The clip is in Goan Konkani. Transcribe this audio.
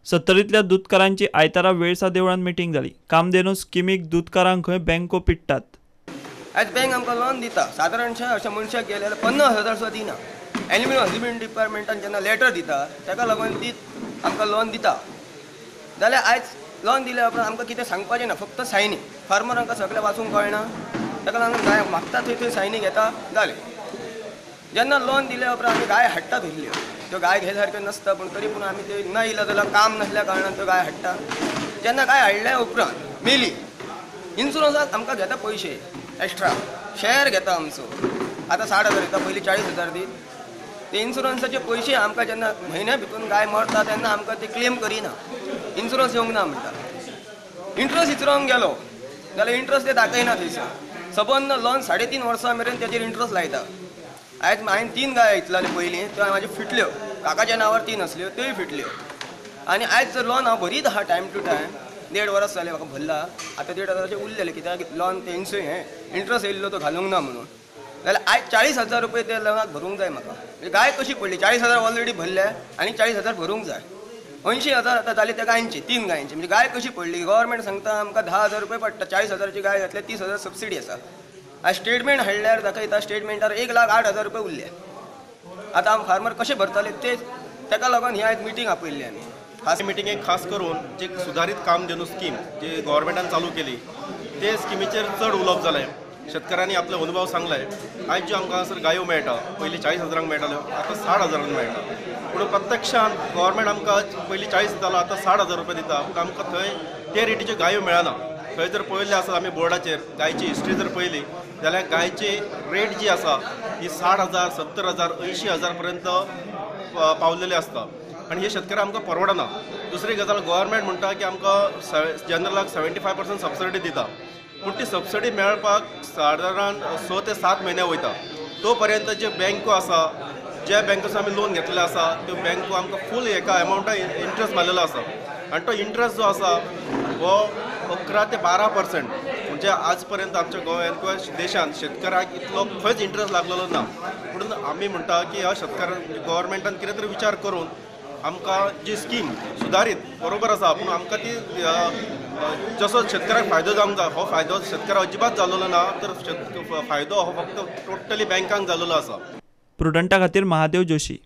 सत्तरींतल्या दुदकारांची आयतारा वेळसा देवळांत मिटींग जाली. कामधेनू स्किमीक दुदकारांक खंय बँको पिडटात. आयज बँक आमकां लोन दिता, सादारणशें अशें मनशाक गेल्यार 50,000 सुद्दां दिना. एनिमल हजबंड डिपार्टमेंटान जेन्ना लेटर दिता ताका लागून ती आमकां लोन दिता. जाल्यार आयज लोन दिल्या उपरांत आमकां कितें सांगपाचें ना, फक्त सायनी. फार्मरांकां सगळें वाचूंक कळना, ताका लागून गाय मागता थंय थंय सायनी घेता जालें. जेन्ना लोन दिल्या उपरांत आमी गाय हाडटा थंयसल्यो, त्यो गाय घे सारक्यो नासता, पूण तरी पूण आमी त्यो ना इला जाल्यार काम नासल्या कारणान त्यो गाय हाडटा. जेन्ना गाय हाडल्या उपरांत मेली, इन्शुरंसाक आमकां घेता पयशे एक्स्ट्रा, शेअर घेता आमचो. आतां 60,000 दिता, पयलीं 40,000 दीत. ते इन्शुरंसाचे पयशे आमकां जेन्ना म्हयन्या भितून गाय मरता तेन्ना आमकां ते क्लेम करिना, इन्शुरंस येवंक ना म्हणटा. इंट्रस्ट इचरोंक गेलो जाल्यार इंट्रस्ट ते दाखयना थंयसर. सबंद लोन 3.5 वर्सां मेरेन तेजेर इंट्रस्ट लायता. आयज हांवें 3 गाय इचलाल्यो पयलीं, त्यो म्हाज्यो फिटल्यो, काकाच्या नांवार 3 आसल्यो त्योय फिटल्यो. आनी आयज जर लोन हांव भरीत आहा टायम टू टायम, 1.5 वर्स जालें म्हाका भरला, आतां 1,500 उरलेलें, कित्याक लोन ते हें इंट्रस्ट येयल्लो तो घालूंक ना म्हणून. जाल्यार आयज 40,000 रुपये ते लोनाक भरूंक जाय म्हाका. म्हणजे गाय कशी पडली, 40,000 ऑलरेडी भरले आनी 40,000 भरूंक जाय. 80,000 आतां जाले त्या गायंची, 3 गायंची. म्हणजे गाय कशी पडली, गव्हर्मेंट सांगता आमकां 10,000 रुपये पडटा, 40,000ची गाय घातल्या 30,000 सबसिडी आसा. आयज स्टेटमेंट हाडल्यार दाखयता, स्टेटमेंटार 1,08,000 रुपये उरले. आतां आम फार्मर कशें भरताले ते, ताका लागून ही आयज मिटींग आपयल्ली आमी. खास मिटिंगेक खास करून जे सुदारीत कामधेनू स्कीम जी गव्हर्मेंटान चालू केली ते स्किमीचेर चड उलोवप जालें. शेतकारांनी आपले अनुभव सांगले. आयज ज्यो आमकां हांगासर गायो मेळटा, पयलीं 40,000 मेळटाल्यो, आतां 60,000 मेळटा. पूण प्रत्यक्षान गव्हर्मेंट आमकां पयलीं 40 दितालो, आतां 60,000 रुपया दिता. पूण आमकां थंय ते रेटीच्यो गायो मेळना. थंय जर पळयल्लें आसा आमी बोर्डाचेर गायची हिस्ट्री जर पळयली जाल्यार गायची रेट जी आसा ही 60,000, 70,000, 80,000 पर्यंत पावलेली आसता. आनी हे शेतकरी आमकां परवडना. दुसरी गजाल, गव्हर्मेंट म्हणटा की आमकां जनरलाक 75% सबसिडी दिता, पूण ती सबसिडी मेळपाक सादारण 6 ते 7 म्हयने वयता. तो पर्यंत जे बँको आसा, ज्या बँकोचो आमी लोन घेतलेले आसा त्यो बँको आमकां फूल एका एमावंटा इंट्रस्ट मारलेलो आसा. आनी तो इंट्रस्ट जो आसा हो 11 ते 12%. म्हणजे आज पर्यंत आमच्या गोंयांत किंवा देशांत शेतकाराक इतलो खंयच इंट्रस्ट लागलेलो ना. म्हणून आमी म्हणटा की ह्या शेतकारांक गव्हर्मेंटान कितें तरी विचार करून आमकां जी स्कीम सुदारीत बरोबर आसा, पूण आमकां ती जसो शेतकाराक फायदो जावंक जाय हो फायदो शेतकाराक अजिबात जाल्लो ना, तर फायदो हो फक्त टोटली बँकांक जाल्लो आसा. प्रुडंटा खातीर महादेव जोशी.